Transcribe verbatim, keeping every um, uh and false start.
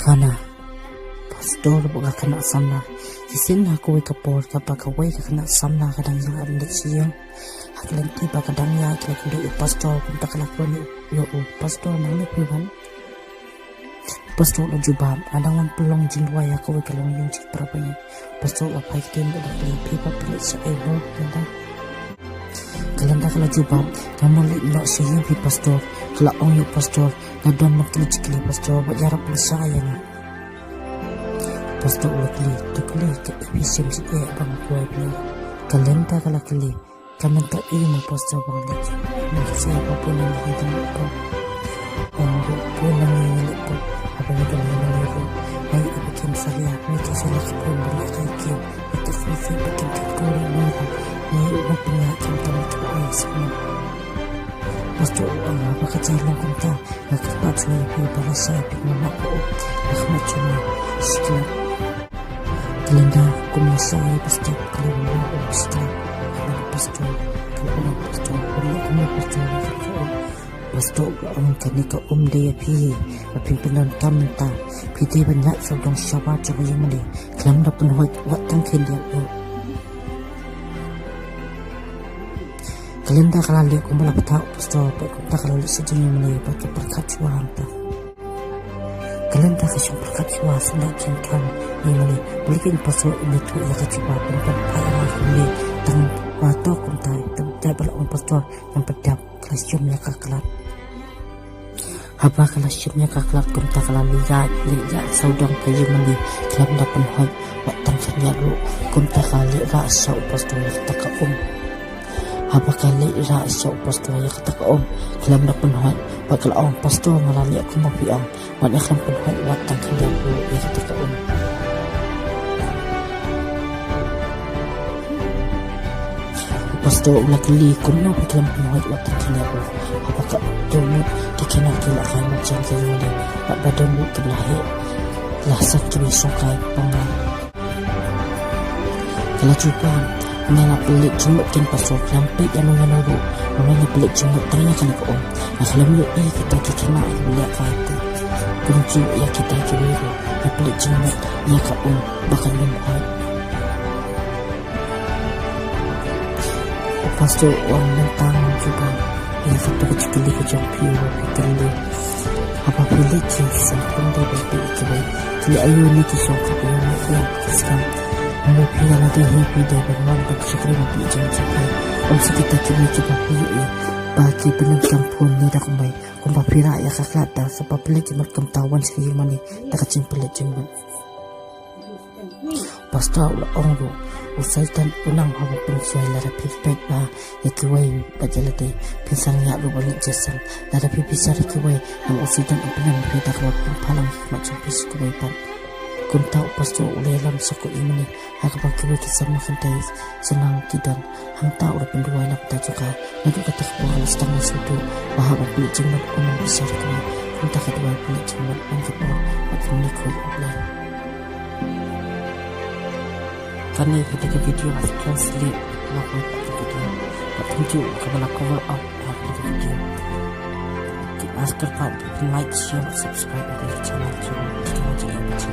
Khana. Pastor bad ka khynnah samla. Shisien ha kawei ka por kaba kawei ka khynnah samla ka dang ïaid leit sha ïing. Ha ka lynti ba ka dang ïaid ka la kylli ïa u pastor, kumta ka la kylli ïa u pastor, nang leit phi wan? Pastor u la jubab, nga dang wan pynlong jingduwai ha kawei ka longïing jingpyrkhat. Pastor u la phai ktien bad u la kylli, phi ba phi leit shaei, Lynda? Ka Lynda ka la jubab, nga mut leit noh sha ïing phi pastor. Ka la ong ïa u pastor, nga don man kylli jingkylli pastor, bad ïarap pynshai ïa nga. Pastor u la kylli, to kylli kaei phi shem shaei ba nga kwah phi. Ka Lynda ka la kylli, ka mynta ei mo pastor ba nga leit? Nga shu ïa ba bun nangne hi dang leit pop. Ong ruh bun nangne hi leit pop. Haba nga don hi nangne ruh, nga ïohi ba kim salia, nga ïohi sha la ka bun ba lehkai kim. Ïa ka shisha ba kim tip kyrwoh ïa nga, nga ïohi ba pynïaid kim tam tip ai sha nga. Pastor u ong, haba ka jia long kumta, nga kyrpad shuwa ïa phi ba lashai phi, nga map ruh, nga khmat shuwa. Shi khlad. Ka Lynda kum lashai pastor, ka la ong, oh, shi khlad. Ka la ong pastor, ka la ong pastor, ka la ong pastor, ka la ong. Pastor u la ong, kane ka um dei ïa phi, ba phin pyndonkam mynta. Phi dei ban ïaid sawdong shabar jong ka ïing mane, khlem da pynhoit wat tang khyndiat ruh. Ka Lynda ka la leh kumba la pynthah u pastor, bad kumta ka la leit sha ïing mane bad ka pyrkhat shuwa hangta. Ka Lynda ka shong pyrkhat shuwa, sngewthuh jingkhang ïing mane. Balei u pastor um ithuh ïa ka jubab, ban pynpaw ïa ka kumne, tang ba to kumta, tang ba la ong pastor, nang pyntiap, ka la shim ïa ka khlad. Haba ka la shim ïa ka khlad kumta ka la leit ïaid, leit ïaid sawdong ka ïing mane, khlem da pynhoit wat tang khyndiat ruh. Kumta ka leit rah sha u pastor ïa kata ka um. Haba ka leit rah sha u pastor ïa kata ka um, khlem da pynhoit, bad ka la ong, pastor, nga la leh kumba phi ong, wat ïa khlem pynhoit wat tang khyndiat ruh ïa kata ka um. U pastor u la kylli, kumno phi khlem pynhoit wat tang khyndiat ruh? Haba ka don mut ki khynnah ki la kai marjan ka ïing mane, bad ba don mut kiba la heh, la sat kiba shongkai panga. Ka la jubab, nga la pynleit jingmut kein pastor, khlem peit ïano ïano ruh, nga la pynleit jingmut tang ïa kane ka um. Nga khlem ïohi kita ki khynnah kiba lehkai te. Kumjuh ïa kita kiwei ruh, nga pynleit jingmut ïa ka um ba kan ym hoit. U pastor u ong, mynta ngam jubab ïa kato ka jingkylli ka jong phi ba phi kylli. Haba phi leit sha ïing, sa pyndonkam ïa kiwei, kylli aïu ne ki shong, ka phi ïa ki skhem. Haba phi ïa lade hi phi dei ban wan ban shakri ban pynleit jingmut. Ym shu kita kiwei kiba phi ïohi ba ki pyndonkam phone ne da kumwei. Kumba phi rah ïa ka khlad, da sa ba pynleit jingmut kumta, wan sha ka ïing mane da ka jingpynleit jingmut. Pastor u la ong ruh, u Soitan u nang haba pynshai, lada phi peit bha ïa kiwei bad ïa lade, phin sa ñiah ruh ban leit jingïaseng. Lada phi bishar ïa kiwei, nang u Soitan un pynïap ïa phi da kaba pynphalang ïa ki khmat jong phi sha kiwei pat. Kumta u pastor u la ïalam sha ka ïing mane, ha kaba kiwei ki samla kynthei shnong ki don. Hangta u la pynduwai na ka bynta jong ka. Naduh kata ka por ka la sdang ban sngewthuh ba hap ban pynleit jingmut, um ban bishar ïa kiwei. Kumta ka duwai pynleit jingmut man ka por bad ka mane khuid U Blei. Kane ka dei ka video ba la translate na ka video. Bad kumjuh kaba la cover up ha ka video. Kyrpad ban like, share, subscribe ïa ka channel jong ngi.